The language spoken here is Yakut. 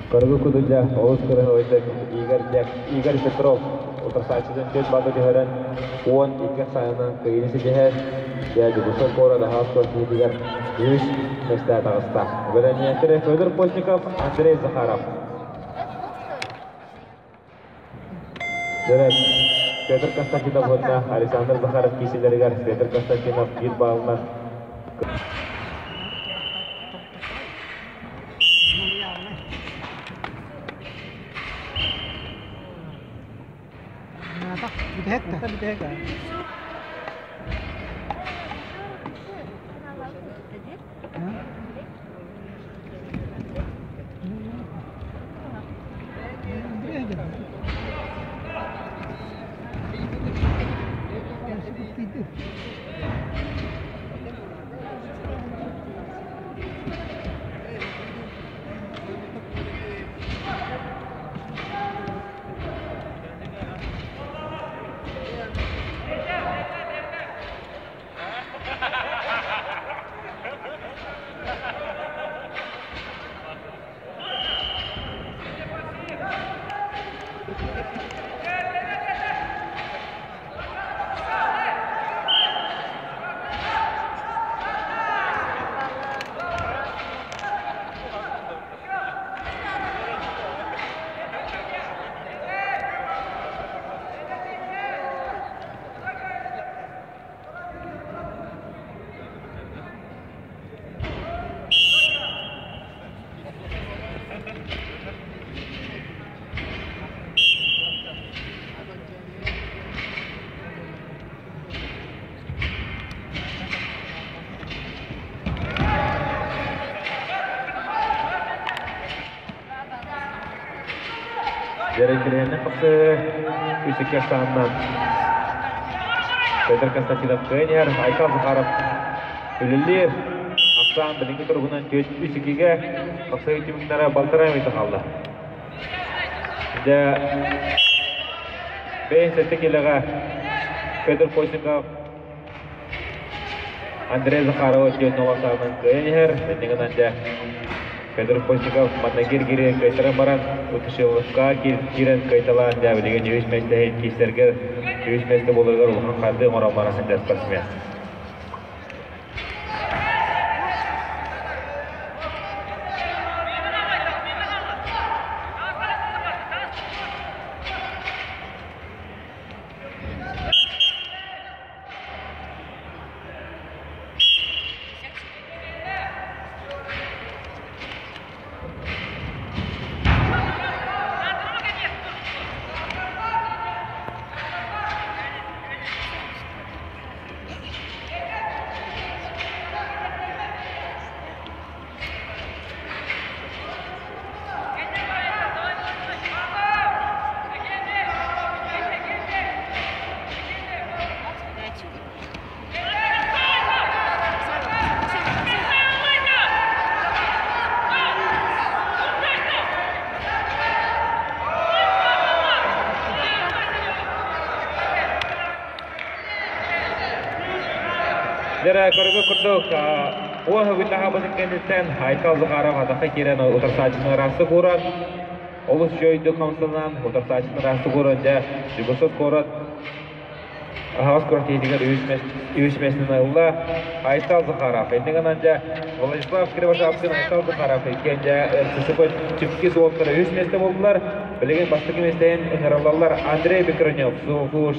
Көргү кудудьа олус кырыһылыйдык Игорь, Игорь Петров утарсааччытын түөрт балга түһэрэн 12 сайынан кыайыыны ситиһэр. Дьэ, Дьокуускай куорат аһаҕас киһитигэр үһүс миэстэ таҕыста. Бэлэмнээччилэр Федор Постников, Андрей Захаров. Дөрөт Петр Константинов уонна Александр Захаров киисэлэригэр Петр Константинов биир баалынан Бүтэһик да. Бүтэһик Дьэрэкэлээнэ хапсы үсүккэ сааннан Петр Константинов тренер, Айкал Захаров үлэлиир. Ахсаан билиҥҥи туругунан 4-3-2-гэ хапсыы түмүктэрэ балтараа мүнүүтэ хаалла. Дьэ, бэйэн сэттэ килэҕэ Петр Постников Андрей Захарова 4-0 саанан кыайан иһэр. Иннигинэн дьэ Петр Постников манна киир-киирэн кыайтаран баран Утушиловка киирэн кыайталаан дьэ билигин үһүс миэстэ иһин киирсэргэ үһүс миэстэ буоларыгар улахан хардыы оҥорон баран сылдьар спортсмен. Дьэрэ көргө курдук уоһу таһаабытын кэнниттэн Айкал Захаров атахха киирэн утарсааччыны ыраастык ууран олус үчүгэйдик хамсанан утарсааччыны ыраастык ууран дьэ Дьокуускай куорат аһаҕас күрэхтэһиитигэр үһүс миэстэни ылла Айтал Захаров. Инньэ гынан дьэ Владислав Кривошапкин, Айтал Захаров иккиэн дьэ РССП чипки суолтара үһүс миэстэ буоллулар. Билигин бастакы миэстэһин ыҥыраллаллар Андрей Бекронев, Сулуш.